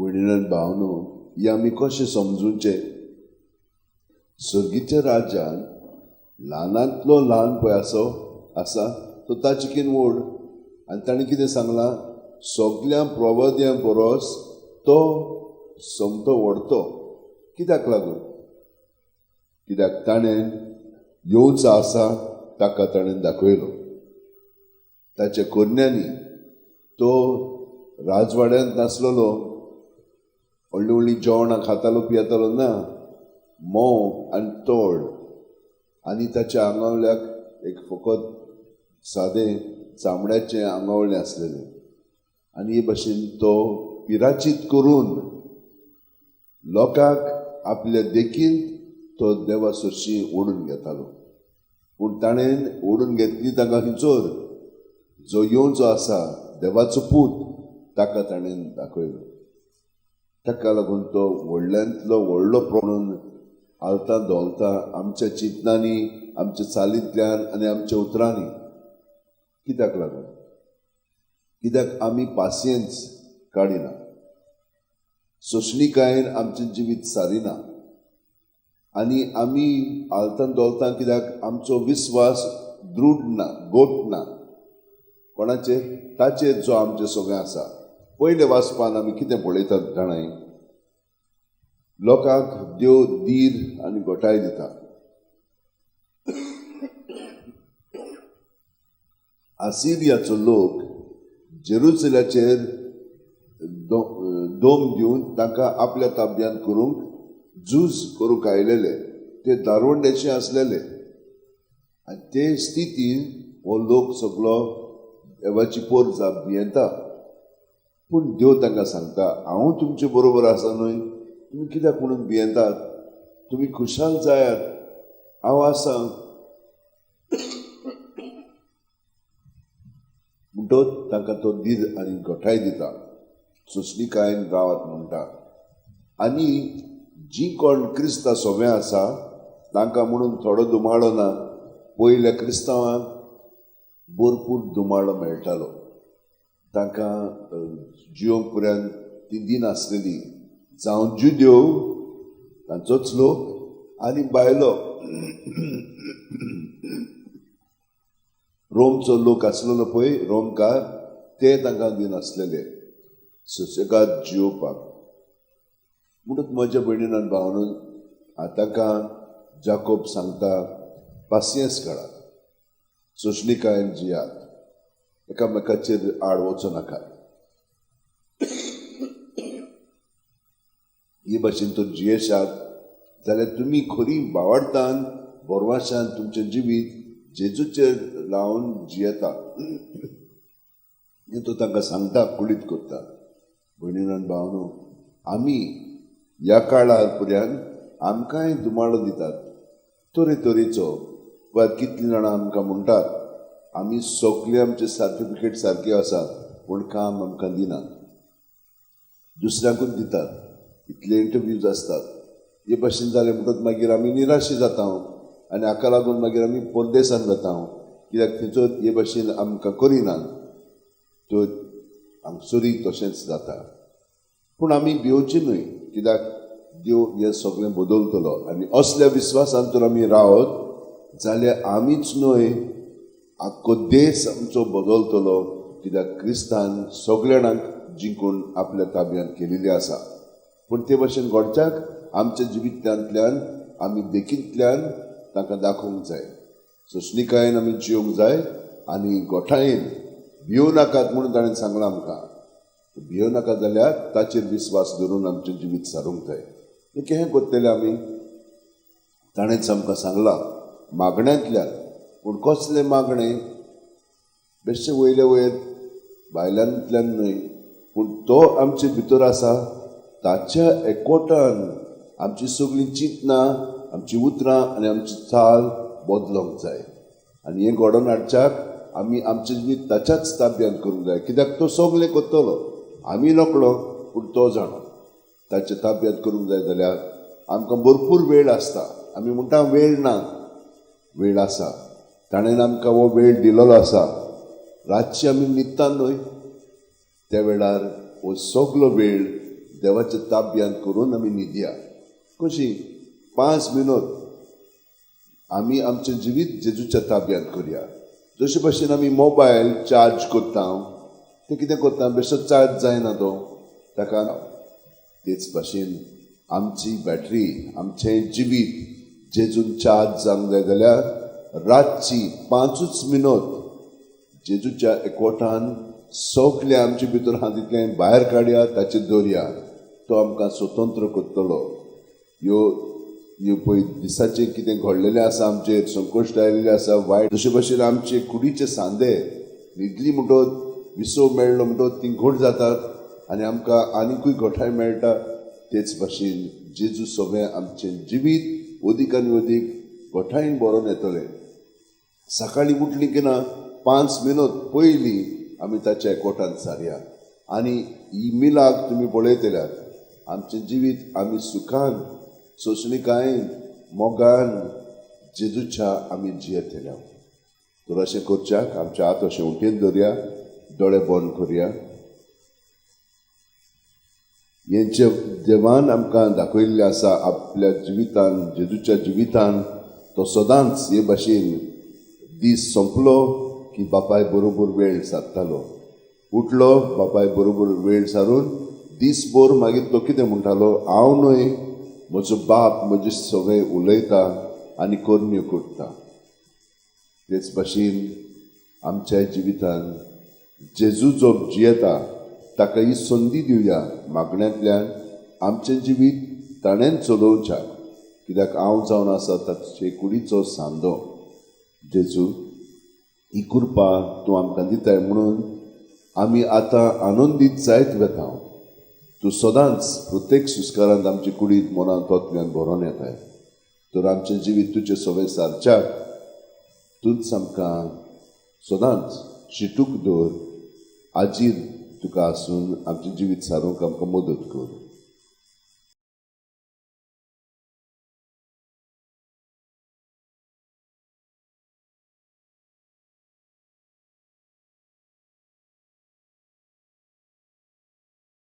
भयणीन भावनो, हे आमी कशें समजूचें? सर्गीच्या राज्यान ल्हानांतलो ल्हान पळय आसो आसा तो ताचे किन व्हड. आनी ताणें कितें सांगलां? सगल्या प्रवाद्यां परस तो सोमतो व्हडतो. कित्याक लागून? कित्याक ताणें येवचो आसा ताका ताणें दाखयलो. ताच्या करण्यांनी तो राजवाड्यांत नासलेलो, व्हडलीं व्हडलीं जेवणां खातालो पियेतालो ना, म्होंव आनी तोड आनी ताच्या आंगावल्याक एक फकत सादें चामड्याचें आंगावळें आसलेलें. आनी हे भशेन तो पिराचीत करून लोकांक आपल्या देखीन तो देवा सरशी ओडून घेतालो. पूण ताणें ओडून घेतली तांकां खंयचोर जो येवचो आसा देवाचो पूत ताका ताणें दाखयलो. ताका लागून तो व्हडल्यांतलो व्हडलो म्हणून आलतां धोलता आमच्या चिंतनांनी, आमच्या चालींतल्यान आनी आमच्या उतरांनी. कित्याक लागून? कित्याक आमी पासियेंस काडिना, सोंसणीकायेन आमचें जिवीत सारिना आनी आमी आलतां धोलतां कित्याक आमचो विस्वास दृढ ना, गोट ना कोणाचेर? ताचेर जो आमचें सगळें आसा. पयले वाचपान आमी कितें पळयतात जाणाय? लोकांक देव धीर आनी गोठाय दिता. आसिरियाचो लोक जेरुसलेमाचेर दोम दिवन तांकां आपल्या ताब्यांत करूंक झूज करूंक आयलेले, ते दारवंड्याचे आसलेले. आनी ते स्थितीन हो लोक सगलो देवाची पोर जाप भियेता. पूण देव तांकां सांगता, हांव तुमचे बरोबर आसा न्हय, तुमी कित्याक म्हणून भियेतात? तुमी खुशाल जायात, हांव आसा. म्हणटच तांकां तो धीर आनी गोठाय दिता, सोंसणीकायेन रावात म्हणटा. आनी जी कोण क्रिस्ता सोबें आसा तांकां म्हणून थोडो दुमाळो ना. पयल्या क्रिस्तांवांक भरपूर दुमाळो मेळटालो, तांकां जियोंक पुऱ्यान ती दिनासलेली. जावं जुदेव तांचोच लोक आनी बायलो रोमचो लोक आसलेलो पळय, रोमकार, ते तांकां दिनासलेले सुसेगाद जियोवपाक. म्हणून म्हज्या भयणीन आनी भावान तांकां जाकोब सांगता, पासियेंस काडात, सोंसणीकायेन जियात, एकामेकाचेर आड वचो नाका. हे भाशेन तर जियेशात जाल्यार तुमी खरी भावार्थान बोरवाशान तुमचें जिवीत जेजूचेर लावन जियेता. हें तो तांकां सांगता, कुळीत करता. भयणीन आनी भावनो, आमी ह्या काळार पुऱ्यान आमकांय दुमाळो दितात तरेतरेचो. पळयात कितलीं जाणां आमकां म्हणटात, आमी सगळे आमचे सर्टिफिकेट सारके आसात पूण काम आमकां दिनात, दुसऱ्यांकूच दितात. इतले इंटरव्यूज आसतात. हे भाशेन जालें म्हणटच मागीर आमी निराशी जाता आनी हाका लागून मागीर आमी परदेसान वता, कित्याक थंयचो हे भाशेन आमकां करिनात तर हांगसरूय तशेंच जाता. पूण आमी भिवची न्हय, कित्याक देव हें सगळें बदलतलो. आनी असल्या विस्वासान तर आमी रावत जाल्यार आमीच न्हय आख्खो देश आमचो बदलतलो, कित्याक क्रिस्तान सगल्या जाणांक जिंकून आपल्या ताब्यांत केलेली आसा. पूण ते भाशेन घडच्याक आमच्या जिवितांतल्यान आमी देखींतल्यान तांकां दाखोवंक जाय. सोंसणीकायेन आमी जियोंक जाय आनी गोठायेन भियोव नाकात म्हणून ताणें सांगलां आमकां. भियोव नाका जाल्यार ताचेर विस्वास धरून आमचें जिवीत सारूंक जाय. हें कशें करतले आमी? ताणेंच आमकां सांगलां मागण्यांतल्यान. पूण कसलें मागणें? बेश्टें वयले वयर भायल्यांतल्यान न्हय, पूण तो आमचे भितर आसा ताच्या एकवटान आमची सगळीं चिंतनां, आमची उतरां आनी आमची चाल बदलोंक जाय. आनी हें घडोवन हाडच्याक आमी आमचें जिवीत ताच्याच ताब्यांत करूंक जाय, कित्याक तो सगळें करतलो. आमी नकळो पूण तो जाणो. ताच्या ताब्यांत करूंक जाय जाल्यार आमकां भरपूर वेळ आसता. आमी म्हणटा वेळ ना, वेळ आसा. ताणें आमकां हो वेळ दिलेलो आसा. रातची आमी न्हिदता न्हय, त्या वेळार हो सगलो वेळ देवाच्या ताब्यांत करून आमी न्हिदया. कशी 5 मिनट आमी आमचें जिवीत जेजूच्या ताब्यांत करया. जशे भशेन आमी मोबायल चार्ज करता, ते कितें करता, बेश्टो चार्ज जायना तो ताका. तेच भाशेन आमची बॅटरी, आमचें जिवीत जेजून चार्ज जावंक जाय जाल्यार रातची 5 मिनट जेजूच्या एकवटान सगळें आमचे भितर आहा तितलें भायर काडया, ताचेर दवरया. तो आमकां स्वतंत्र करतलो. ह्यो ह्यो पळय दिसाचें कितें घडलेलें आसा आमचेर, संकश्ट आयिल्लें आसा वायट, जशे भशेन आमचे कुडीचे सांदे न्हिदली म्हणटच, विसव मेळ्ळो म्हणटच ती घट जातात आनी आमकां आनिकूय घटाय मेळटा. तेच भाशेन जेजू सगळें आमचें जिवीत अदीक आनी अदीक घटायेन भरोन येतलें. सकाळीं उठली की ना 5 मिनट पयलीं आमी ताच्या एकवटान सारया आनी ही मिलाक तुमी पळयतल्यात आमचें जिवीत आमी सुखान, सोंसणिकायेन, मोगान जेजूच्या आमी जियेतल्या. तर अशें करच्याक आमचे हात अशें उठेन दवरया, दोळे बंद करया. हेंचे देवान आमकां दाखयल्लें आसा आपल्या जिवितान, जेजूच्या जिवितान तो सदांच हे भाशेन दीस सोंपलो की बापाय बरोबर वेळ सारतालो. उठलो बापाय बरोबर वेळ सारून दीसभर मागीर तो कितें म्हणटालो, हांव न्हय म्हजो बाप म्हजे सगळें उलयता आनी करण्यो करता. तेच भाशेन आमच्या जिवितान जेजू जो जियेता ताका ही संदी दिवया मागण्यांतल्यान आमचें जिवीत ताणें चलोवच्याक, कित्याक हांव जावन आसा ताचे कुडीचो सांदो. जेजू, ही कृपा तूं आमकां दिताय म्हणून आमी आतां आनंदीत जायत वता. तूं सदांच प्रत्येक सुस्कारांत आमचे कुडींत, मनांत, तत्व्यान भरोन येताय. तर आमचें जिवीत तुजें सगळें सारच्याक तूंच आमकां सदांच शिटूक दवर. आजीर तुका आसून आमचें जिवीत सारूंक आमकां मदत कर.